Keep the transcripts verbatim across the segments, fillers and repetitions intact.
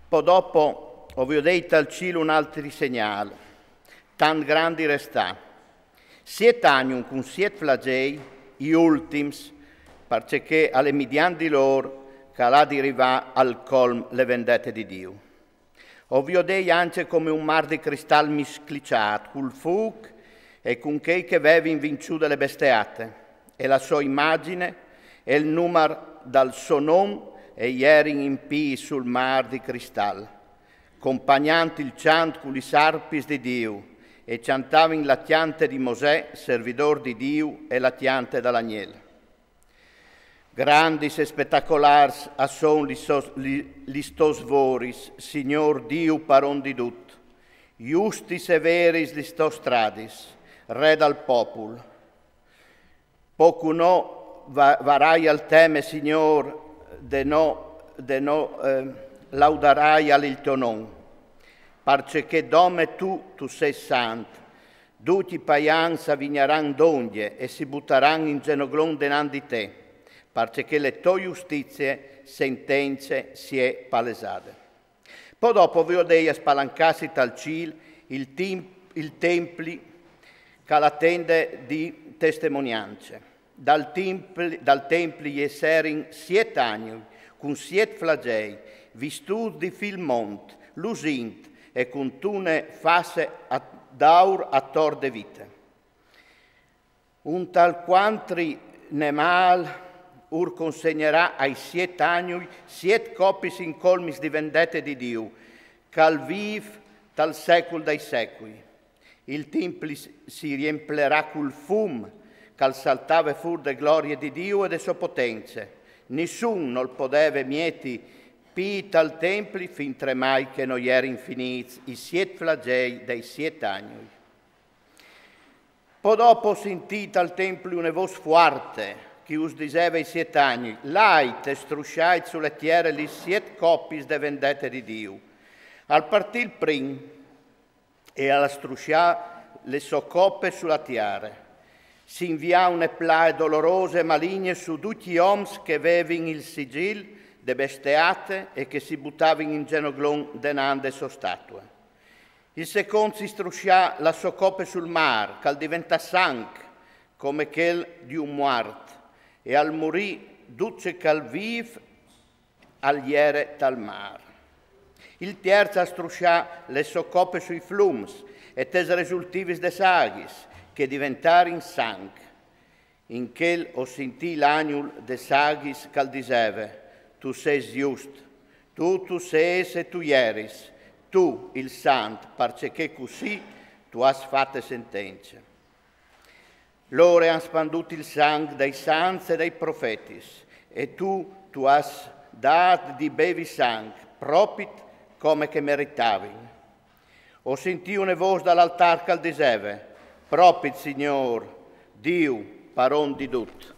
Po dopo o viodei tal cîl un altri segnâl, tant grandi restâ. Siet agnui cun siet flagei, i ultims, parcè che al è midiant di lôr che al à di rivâ al colm le vendete di Diu. O viodei ancje come un mâr di cristal miscliciât cul fûc e cun chei che vevin vinçude le besteate, e la sô imagjine e il numar dal so non e jerin impîts sul mâr di cristal, compagnant il cjant cu lis arpis di Diu, e cjantavin la cjante di Mosè, servidôr di Diu, e la cjante dal agnel. Grandis e spetacolârs a son lis, lis tôs voris, Signôr Diu, paron di dut. Justis e veris lis tôs stradis, Re dal popul. Po cui no varaial teme, Signôr, de no, de no laudaraial il to non. Parcè che dome tu, tu sês sant. Ducj i paians a vignaran dongje e si butaran in zenoglon denant di te, parcè che le tô justizie sentence si è palesade. Po dopo o viodei a spalancâsi tal cîl il templi che al è la tende di testemoniance. Dal templi, dal templi a jesserin siet agnui, cun siet flagei, vistûts di fîl mont, lusint e cuntune fasse d'aur ator de vite. Un tal cuantri nemâl ur consegnarà ai siet agnui siet copis incolmis di vendete di Diu, che al vîf tal secul dai secui. Il templi si riemplerà cul fum che al saltave fûr de glorie di Diu e de sô potence. Nissun nol podeve mieti pît tal templi fintremai che no jerin finîts i siet flagei dai siet agnui. Po dopo o sintî tal templi une vôs fuarte, che us diseve ai siet agnui: Lait e strusciait su le tiere lis siet copis de vendete di Diu. Al partì il prin e al struscià le sô cope su la tiere. Si invià une plae dolorose e maligne su ducj i oms che vevin il sigîl de besteate e che si butavin in zenoglon denant de sô statue. Il secont si struscià la sô cope sul mâr, che al diventà sanc, come chel di un muart, e al murì dut ce che al vîf al jere tal mâr. Il tierç al struscià le sô cope sui flums e tes resultivis des aghis, che diventarin sanc. In chel o sintì l'agnul des aghis che al diseve: Tu sês just, tu, tu sês e tu jeris, tu, il sant, parcè che cussì tu âs fate sentence. Lôr a àn spandût il sanc dai sants e dai profetis, e tu, tu âs dât di bevi sanc, propit come che meritavin. O sintì une vôs dal altâr che al diseve: Propit, Signôr, Diu, paron di dut.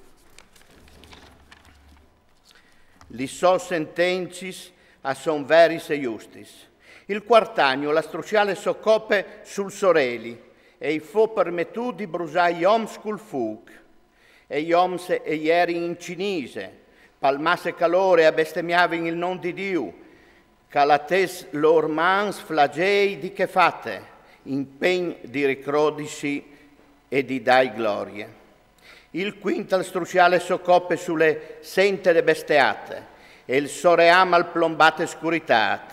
Lis sôs sentencis a son veris e justis. Il cuart agnu al à struscià le sô cope sul soreli, e i fo permetût di brusâ i oms cul fûc. E i oms e jerin in cinise, pal masse calôr, e a bestemiavin il non di Diu, che al à tes lôr mans flagei di chê fate, impegn di ricrodisi e di dâi glorie. Il cuint al struscià le sô cope su le sente de besteate, e il so ream al plombà te scuritât.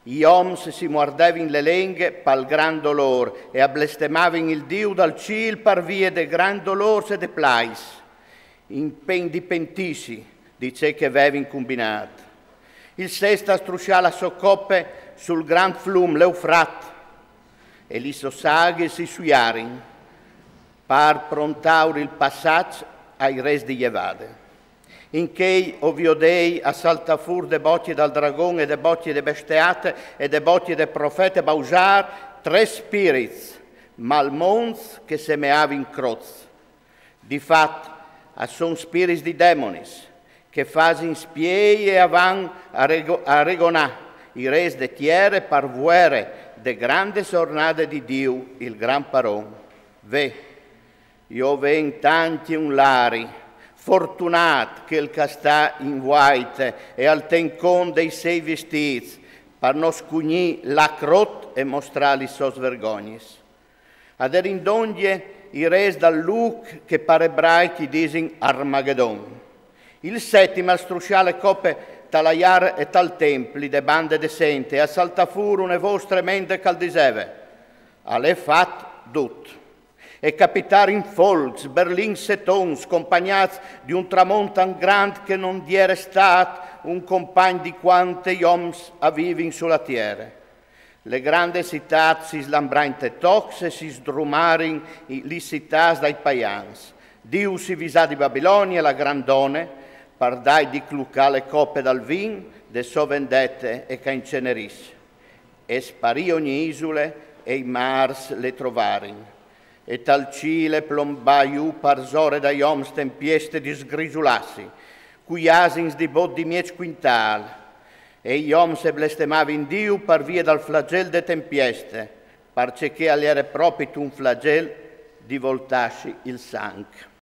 I oms si muardevin le lenghe pal grant dolôr e a blestemavin il Diu dal cîl par vie de grants dolôrs e de plais, impegn di pentîsi di ce che a vevin cumbinât. Il sest al struscià la sô cope sul grant flum l'Eufrat, e lis sôs aghis si suiarin par prontâur il passaç ai rês di jevade. In chei o viodei a saltâ fûr de bocje dal dragon e de bocje de besteate e de bocje de profete bausâr trê spirits malmonts che semeavin crots. Di fat, a son spirits di demonis, che a fasin spiei e a van a regonâ i rês de tiere par vuere de grande sornade di Diu, il gran paron. Ve, jo ven tancje un lari: Fortunât chel che al sta in vuaite e al ten cont dai siei vistîts, par no scugnî l'ac rot e mostrâ lis sôs vergognis. Ad erin dongje i rês dal lûc che par ebraic i disin Armagedon. Il setim al struscià le cope tal aiar e tal templi de bande de sente e al saltà fûr une vôs tremende che al diseve: «Al è fat dut.» E capitarin folcs, berlins e tons, compagnâts di un tramont tant grant che no 'nd jere stât un compagn di cuant i oms a vivin su la tiere. Le grande citât si slambrain te tocs e si sdrumarin i- lis citâts dai paians. Diu si visà di Babilonie, la grandone, par dâi di clucâ le cope dal vin de sô vendete e che a incenerìs. E sparì ogni isule e i mârs le trovarin. E tal cîl e plombà jù parsore dai oms tempieste di sgrisulâsi, cui asins di bot di mieç cuintâl. E i oms e blestemavin Diu par vie dal flagel de tempieste, parcè che al jere propit un flagel di voltâsi il sanc.